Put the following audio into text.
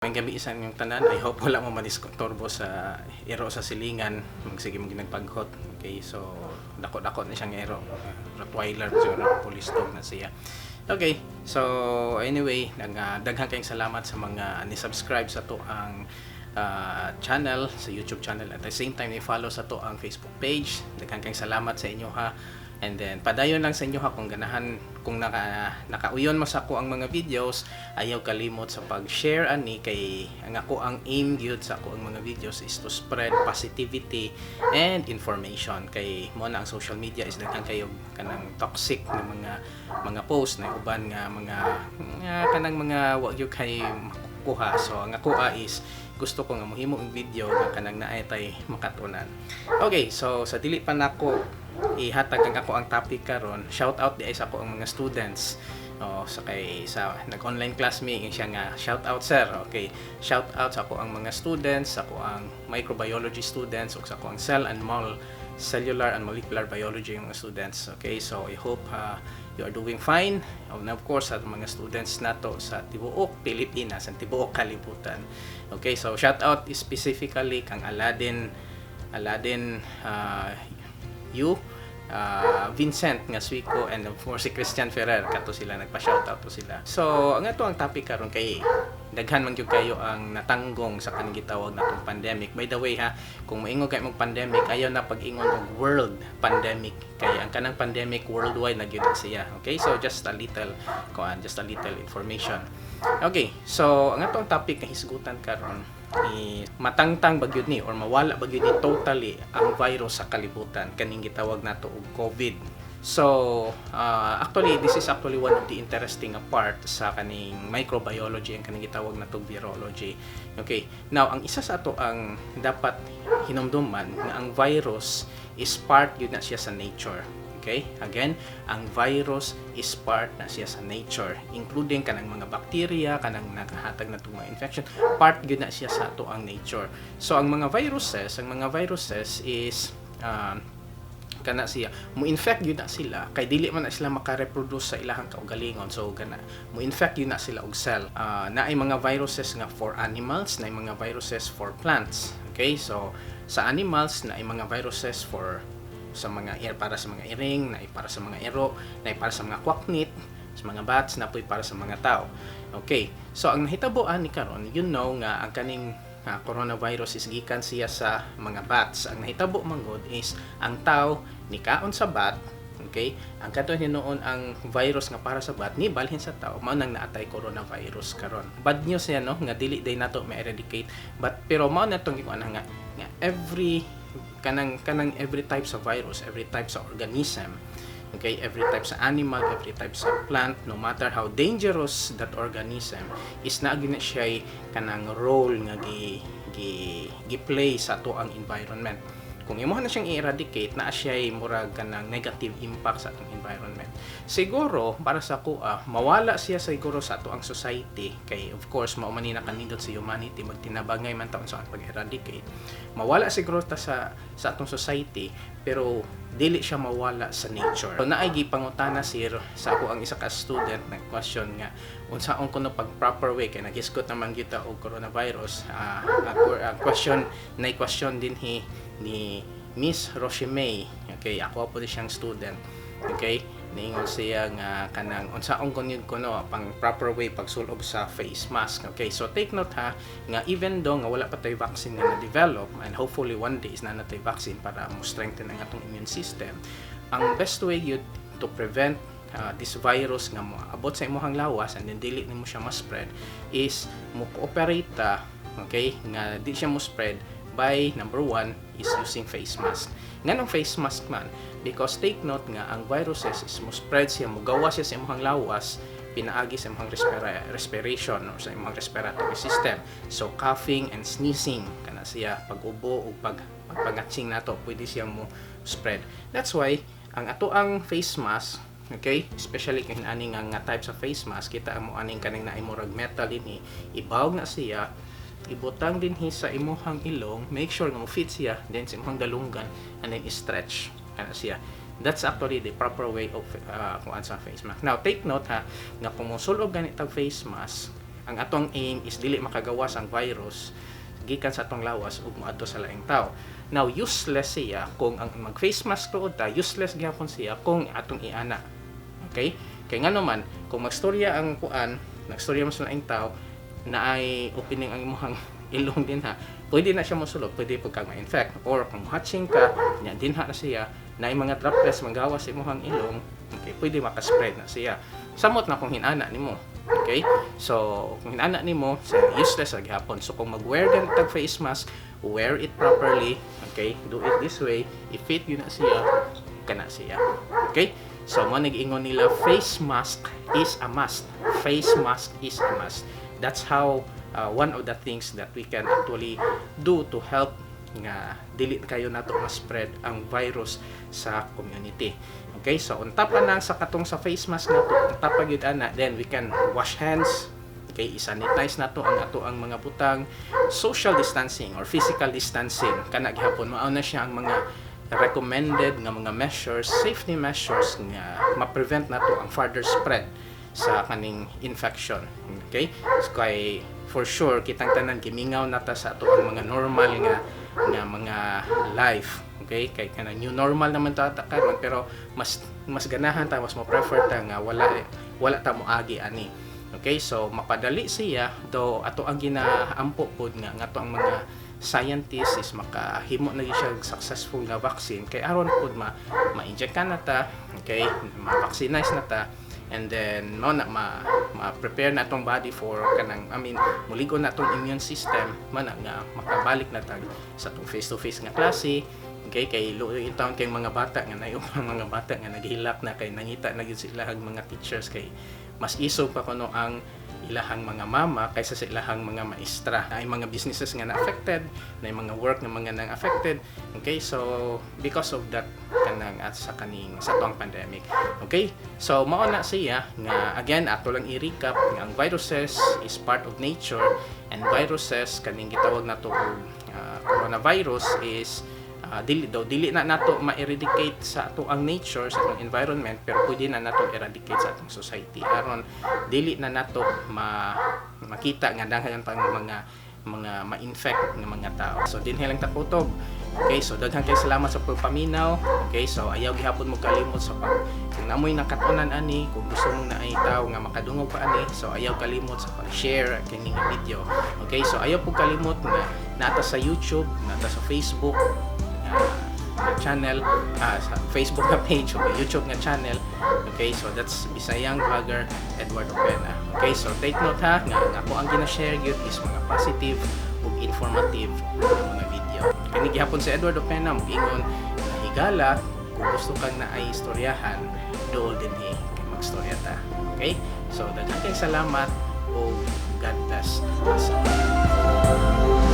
Maayong gabii sa inyong tanan. I hope wala mo madisturbo sa iro sa silingan. Magsige mo ginagpaghot. Okay, so dako-dako na siyang iro. Rottweiler siguro, police dog na siya. Okay, so anyway, daghan kayong salamat sa mga ni-subscribe sa atoang channel, sa YouTube channel, at the same time ni-follow sa atoang Facebook page. Daghan kayong salamat sa inyo ha. And then padayon lang sa inyo ha. Kung ganahan, kung nakauyon mo sa akoang mga videos, ayaw kalimot sa pag-share ani, kay ang akoang aim gyud sa akoang mga videos is to spread positivity and information, kay mo na ang social media is daghan kayo kanang toxic na mga post na uban nga mga nga kanang mga wa gyud kay makuha. So ang akoa is gusto ko nga mohimo og video nga kanang naay tay makatunan. Okay, so sa dili pa nako ihatag ang akoang topic karon, shout out diay sa akoang mga students. Oh, sa kay sa nag-online class mi siya nga, "Shout out, sir." Okay, shout out sa akoang mga students, sa akoang microbiology students ug sa akoang cell and mol cellular and molecular biology yung mga students. Okay, so I hope you are doing fine. And of course, sa mga students nato sa tibuok Pilipinas, sa tibuok kalibutan. Okay, so shout out specifically kang Aladdin Aladdin you Vincent nga Suico and of course si Christian Ferrer. Kato sila, nagpa-shoutout to sila. So ang atoang topic karon, kay daghan man gyud kayo ang natanggong sa kaning gitawag natong pandemic. By the way ha, kung moingon kay mong pandemic, ayaw na pag-ingon og world pandemic, kay ang kanang pandemic, worldwide na gyud siya. Okay, so just a little kuan, just a little information. Okay, so ang atong topic nga hisgutan karon i matangtang ba gyud ni or mawala ba gyud ni totally ang virus sa kalibutan, kaning gitawag nato og COVID. So, actually, this is actually one of the interesting part sa kaning microbiology, ang kaning gitawag nato virology. Okay. Now, ang isa sa atoang dapat hinumduman nga ang virus is part gyud na siya sa nature. Okay? Again, ang virus is part na siya sa nature, including kanang mga bacteria, kanang nakahatag na mga infection, part gyud na siya sa atoang nature. So ang mga viruses is kana siya mo-infect gyud na sila kay dili man na sila maka-reproduce sa ilahang kaugalingon. So kana mo-infect gyud na sila og cell. Naay mga viruses nga for animals, naay mga viruses for plants. Okay, so sa animals, naay mga viruses for sa mga air, para sa mga iring, naay para sa mga iro, naay para sa mga kwaknit, sa mga bats, naa poy para sa mga tao. Okay, so ang nahitabo ani karon, you know nga ang kaning coronavirus is gikan siya sa mga bats. Ang nahitabo manggod is ang tao nikaon sa bat. Okay? Ang kadto hinuon ang virus nga para sa bat ni balhin sa tao, mao nang naatay coronavirus karon. Bad news yan, no, nga dili day nato ma-eradicate. But pero mao na tong gikuan nga nga every kanang every type sa virus, every type sa organism, okay, every type sa animal, every type sa plant, no matter how dangerous that organism is, naa gyud na siya kanang role nga gi gi gi-play sa atoang environment. Kung imo na siyang i-eradicate, naa siya murag kanang negative impact sa atong environment. Siguro para sa akoa, mawala siya siguro sa atoang society, kay of course mao man ni nakanindot sa humanity, magtinabangay man taon sa pag-eradicate. Mawala siguro ta sa atong society, pero dili siya mawala sa nature. So naay gipangutana, sir, sa akoang isa ka student, nag question nga unsaon kuno pag proper way, kay naghisgot naman kita og coronavirus. Question na question din hi ni Miss Roshi May. Okay, ako po siyang student. Okay, niingon siya nga kanang unsaon kun yun kuno pang proper way pagsulob sa face mask. Okay, so take note ha, nga even though nga wala pa tay vaccine nga na-develop, and hopefully one day is naa na tay vaccine para mo strengthen ang atong immune system, ang best way yun to prevent this virus nga moabot sa imong lawas and then dili nimo siya ma-spread is mo cooperate ta, okay, nga di siya mo spread by number one is using face mask. Nganong face mask man? Because take note nga ang viruses is mo spread siya, mo gawa siya sa imong lawas pinaagi sa imong respiration or sa imong respiratory system. So coughing and sneezing kana siya, pag-ubo o pagpangatsing nato, pwede siyang mo spread. That's why ang atoang face mask, okay, especially kung ani nga type sa face mask, kita mo aning kaning naay murag metal dinhi, ibawog na siya, ibutang dinhi sa imuhang ilong, make sure nga mo fit siya, then sa imuhang dalunggan, and then stretch kana siya. That's actually the proper way of kuan sa face mask. Now, take note ha, nga kung mosulob ganit tag face mask, Ang atong aim is dili makagawas ang virus gikan sa atong lawas ug moadto sa laing tao. Now, useless siya kung ang mag face mask tuod ta, useless gihapon siya kung atong iana. Okay? Kay ngano man, kung magstorya ang kuan, nagstorya mo sa laing tao, naay opening ang imong ilong dinha, pwede na siya mosulod, pwede pud kang ma-infect. Or kung hatching ka, nya dinha na siya, naay mga droplets manggawas sa imong ilong, okay, pwede makaspread na siya. Samot na kung hinana nimo. Okay? So, kung hinana nimo, so useless ra gihapon. So, kung mag-wear ganit tag face mask, wear it properly, okay? Do it this way, i-fit gyud na siya, kana siya. Okay? So, mao nag-ingon nila, face mask is a must. Face mask is a must. That's how one of the things that we can actually do to help nga dili kayo nato ma-spread ang virus sa community. Okay, so on top na sa katong sa face mask nato, on top pa gyud ana, then we can wash hands. Okay, i-sanitize nato ang ato ang mga butang, social distancing or physical distancing kana gihapon. Mao na siya ang mga recommended nga mga measures, safety measures nga ma-prevent nato ang further spread sa kaning infection. Okay? So, kay for sure kitang tanan gimingaw na ta sa ato ang mga normal nga nga mga life. Okay? Kay kana new normal naman ta karon, pero mas mas ganahan ta, mas mo prefer ta nga wala wala ta moagi ani. Okay? So mapadali siya do ato ang ginaampo pod nga nga ato ang mga scientists is makahimo na gyud siya og successful nga vaccine kay aron pod ma ma-inject ka na ta, okay, ma-vaccinize na ta, and then mao na ma-prepare na atong body for kanang, I mean, mulig-on na atong immune system man na nga makabalik na tag sa atong face to face nga klase. Okay, kay luoy taon kay mga bata nga nayo mga bata nga naghilak na kay nangita na gyud sila ang mga teachers kay mas isog pa kuno ang ilahang mga mama kaysa sa ilahang mga maestra. Ay mga businesses nga na-affected, na mga work nga mga nang affected. Okay, so because of that kanang at sa kaning sa tuang pandemic. Okay? So mao na siya nga again ato lang i-recap nga ang viruses is part of nature and viruses kaning gitawag nato og coronavirus is dili daw dili na nato ma-eradicate sa ato ang nature, sa atong environment, pero pwede na nato eradicate sa atong society aron dili na nato ma makita nga daghan pang mga ma-infect nga mga tao. So dinhi lang ta kutob. Okay, so daghan kay salamat sa pagpaminaw. Okay, so ayaw gihapon mo kalimot sa pag kung namoy nakatunan ani, kung gusto mong naay tao nga makadungog pa ani, so ayaw kalimot sa pag-share kini nga video. Okay, so ayaw po kalimot nga nata sa YouTube, nata sa Facebook nga channel, sa Facebook nga page o YouTube nga channel. Okay, so that's Bisayang Vlogger Edward Opena. Okay, so take note ha nga ang ako ang gina-share gyud is mga positive ug informative nga mga video. Kani gihapon si Edward Opena moingon na higala, kung gusto kang naay istoryahan, dool dinhi kay magstorya ta. Okay? So daghan kay salamat ug God bless us all.